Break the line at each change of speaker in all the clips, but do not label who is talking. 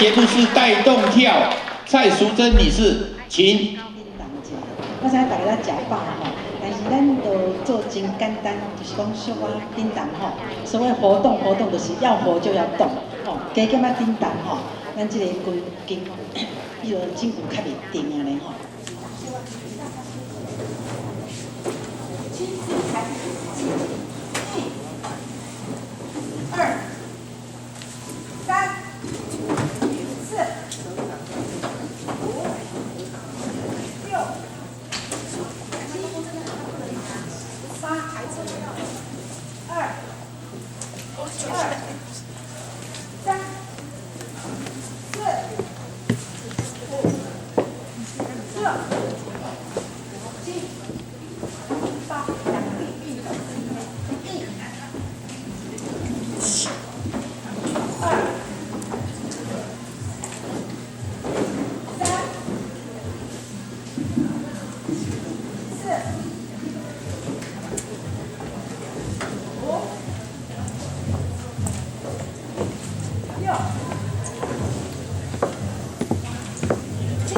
節目是帶動跳，蔡淑珍女士，請。
我知影大家咧食飽吼，但是咱就做真簡單，就是講小可振動吼。所謂活動活動，就是要活就要動，吼，加減仔振動吼，咱這個筋筋，彼個筋骨較袂定按呢吼。
一、二、三、四、五、六、七、八、二、二、三、四、五、六、七、八，兩臂運動，一、二、三、四、五、六、七、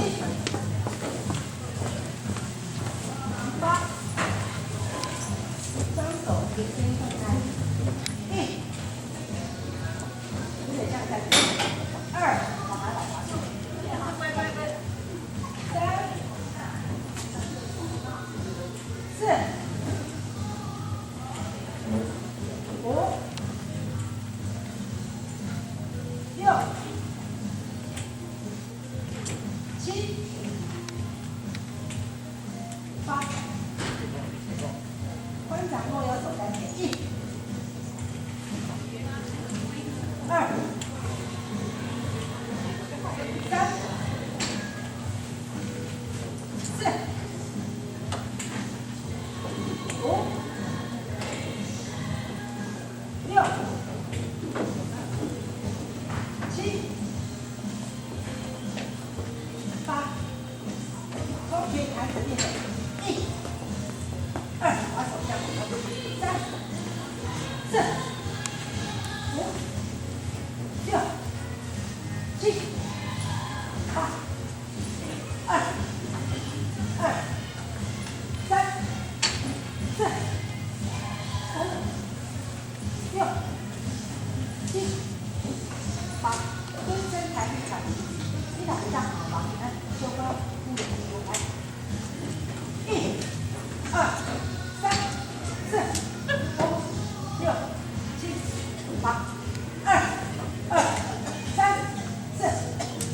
八，雙手平肩放開，一，有點像在二，三、四、五、六、七、八，寬掌握右手丹田，一、二、三、四、五、六、七、八，雙拳彈指練一、二，把手向後，三、四、五、六、七、八、二、二、三、四、五、六、七、八，蹲身抬腿長，你若會當好吧？來，小可努力來，一、二、三、四、五、六、七、八，二、二、三、四、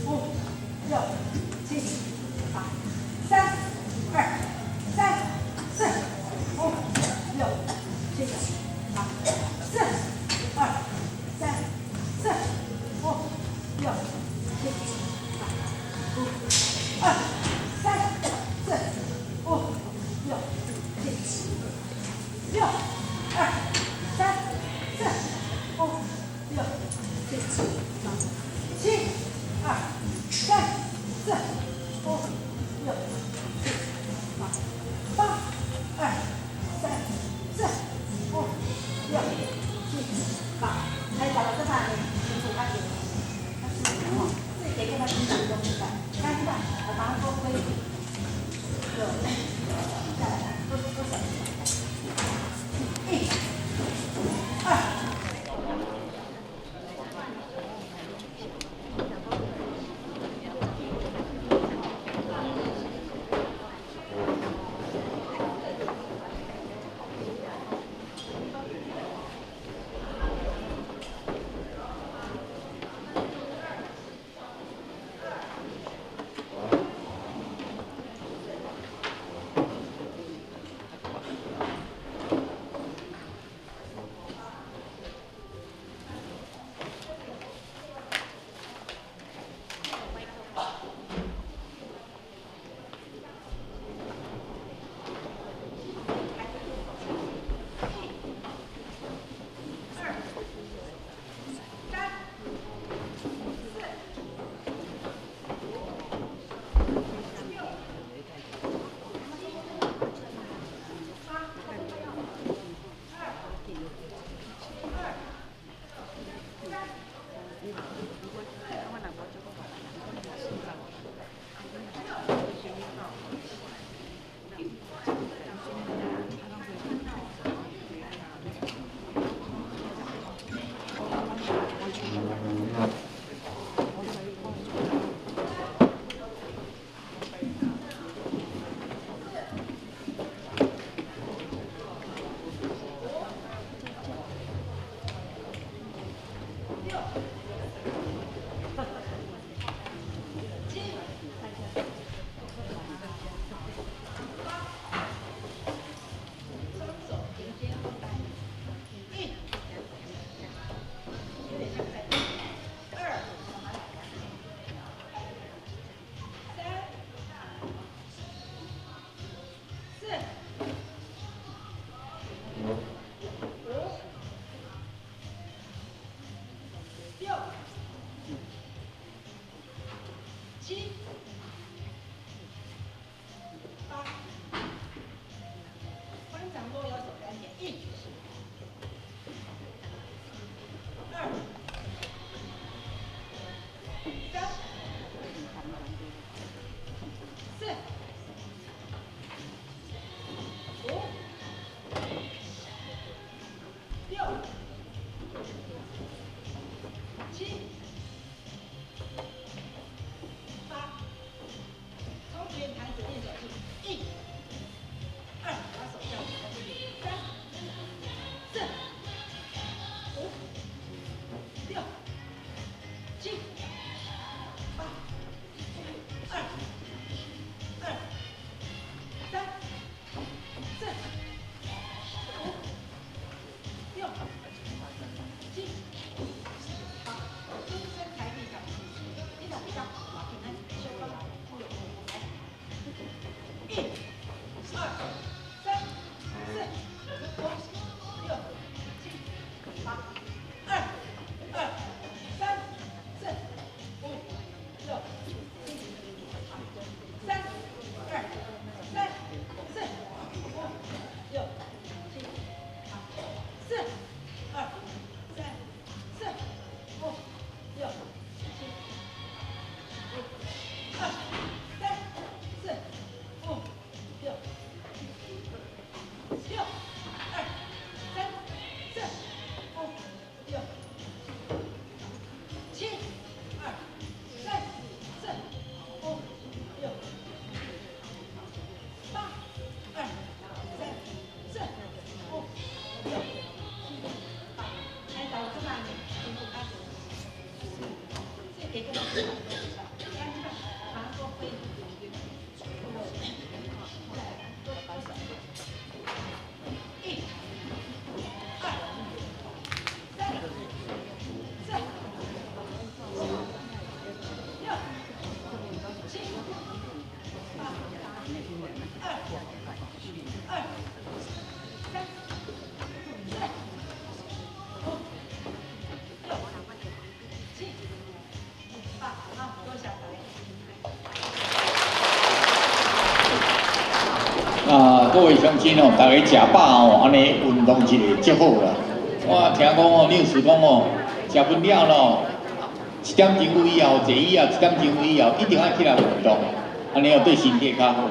五、六、七、八，三、二、三、四、五、六、七、八，四、二、三、四、五、六、七、八，五、二、三、四、五、六、七、六、二、三、四、五、六、七、八、七、二、三、四、五、六、七、八、八、二、三、四、五、六、加減仔叮動。咱這擺跤閣飛再來，一、二、三、四、五、六、七、八、二、二、三、四、五、六、七、八，好，多謝大家。
啊，各位鄉親哦，大家食飽哦，按呢運動一下足好啦。我聽講哦，女士講哦，食飯了咯，一點鐘以後，坐以後一點鐘以後，一定愛起來運動，按呢哦對身體較好。